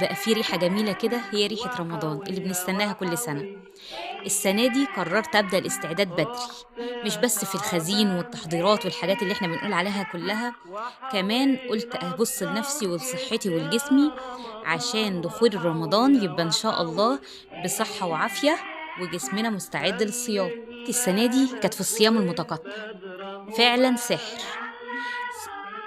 بقى في ريحة جميلة كده، هي ريحة رمضان اللي بنستناها كل سنة. السنة دي قررت أبدأ الاستعداد بدري، مش بس في الخزين والتحضيرات والحاجات اللي احنا بنقول عليها كلها، كمان قلت أبص لنفسي ولصحتي ولجسمي عشان دخول رمضان يبقى إن شاء الله بصحة وعافية وجسمنا مستعد للصيام. السنة دي كانت في الصيام المتقطع، فعلا سحر.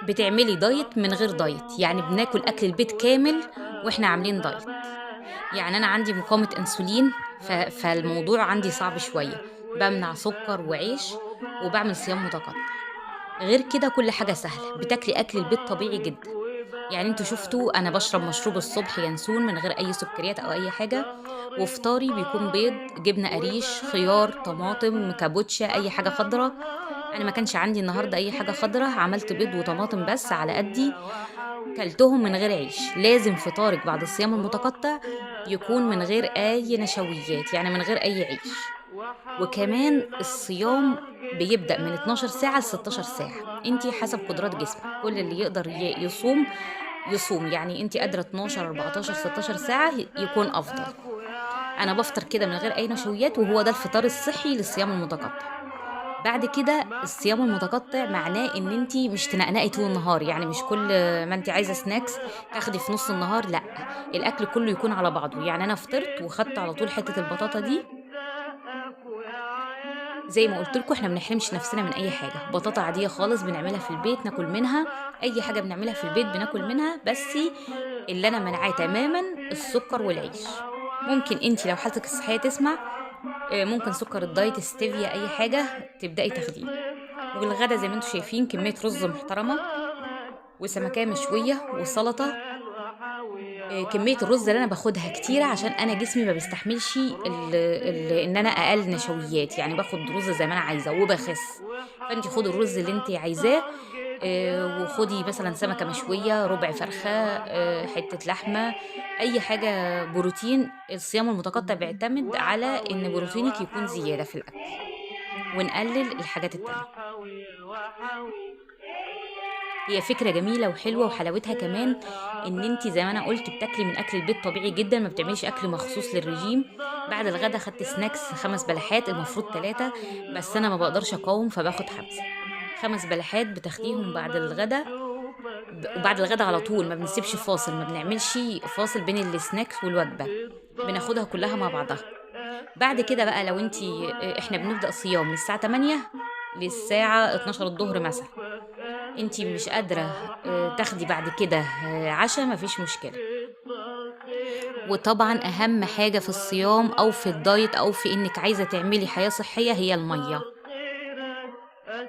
بتعملي دايت من غير دايت، يعني بناكل أكل البيت كامل وإحنا عاملين دايت. يعني أنا عندي مقاومة أنسولين، فالموضوع عندي صعب شوية، بمنع سكر وعيش وبعمل صيام متقطع. غير كده كل حاجة سهلة، بتاكلي أكل البيت طبيعي جدا. يعني انتوا شفتوا أنا بشرب مشروب الصبح ينسون من غير أي سكريات أو أي حاجة، وفطاري بيكون بيض، جبنة قريش، خيار، طماطم، كابوتشا، أي حاجة خضراء. أنا ما كانش عندي النهاردة أي حاجة خضراء، عملت بيض وطماطم بس على قدي، كلتهم من غير عيش. لازم فطارك بعد الصيام المتقطع يكون من غير أي نشويات، يعني من غير أي عيش. وكمان الصيام بيبدأ من 12 ساعة ل 16 ساعة، انتي حسب قدرات جسمك، كل اللي يقدر يصوم يصوم. يعني انتي قادرة 12، 14، 16 ساعة يكون أفضل. أنا بفطر كده من غير أي نشويات، وهو ده الفطار الصحي للصيام المتقطع. بعد كده الصيام المتقطع معناه ان انتي مش تنقنقي طول النهار، يعني مش كل ما انتي عايزه سناكس تاخدي في نص النهار، لا، الاكل كله يكون على بعضه. يعني انا فطرت وخدت على طول حتة البطاطا دي، زي ما قلت لكم احنا ما بنحرمش نفسنا من اي حاجة، بطاطا عادية خالص بنعملها في البيت ناكل منها، اي حاجة بنعملها في البيت بناكل منها، بس اللي انا منعاه تماما السكر والعيش. ممكن انتي لو حالتك الصحية تسمع، ممكن سكر الدايت، ستيفيا، اي حاجة تبداي تاخديه. والغدا زي ما انتم شايفين كمية رز محترمه وسمكيه مشوية وسلطة. كمية الرز اللي انا باخدها كتيرة عشان انا جسمي ما بيستحملش ان انا اقل نشويات، يعني باخد رز زي ما انا عايزه وبخس. فانت خدي الرز اللي انت عايزاه، وخدي مثلا سمكة مشوية، ربع فرخة، حتة لحمه، اي حاجة بروتين. الصيام المتقطع بيعتمد على ان بروتينك يكون زيادة في الاكل، ونقلل الحاجات التانية. هي فكرة جميلة وحلوة، وحلاوتها كمان ان انتي زي ما انا قلت بتاكلي من اكل البيت طبيعي جدا، ما بتعمليش اكل مخصوص للرجيم. بعد الغدا خدت snacks 5 بلحات، المفروض 3، بس انا ما بقدرش اقاوم فباخد 5. 5 بلحات بتاخديهم بعد الغدا، وبعد الغدا على طول، ما بنسيبش فاصل، ما بنعملش فاصل بين ال snacks والوجبة، بناخدها كلها مع بعضها. بعد كده بقى لو انتي، احنا بنبدأ صيام من الساعة 8 للساعة 12 الظهر مثلا، انتي مش قادرة، تاخدي بعد كده، عشاء، مفيش مشكلة. وطبعا اهم حاجة في الصيام او في الدايت او في انك عايزة تعملي حياة صحية هي المية.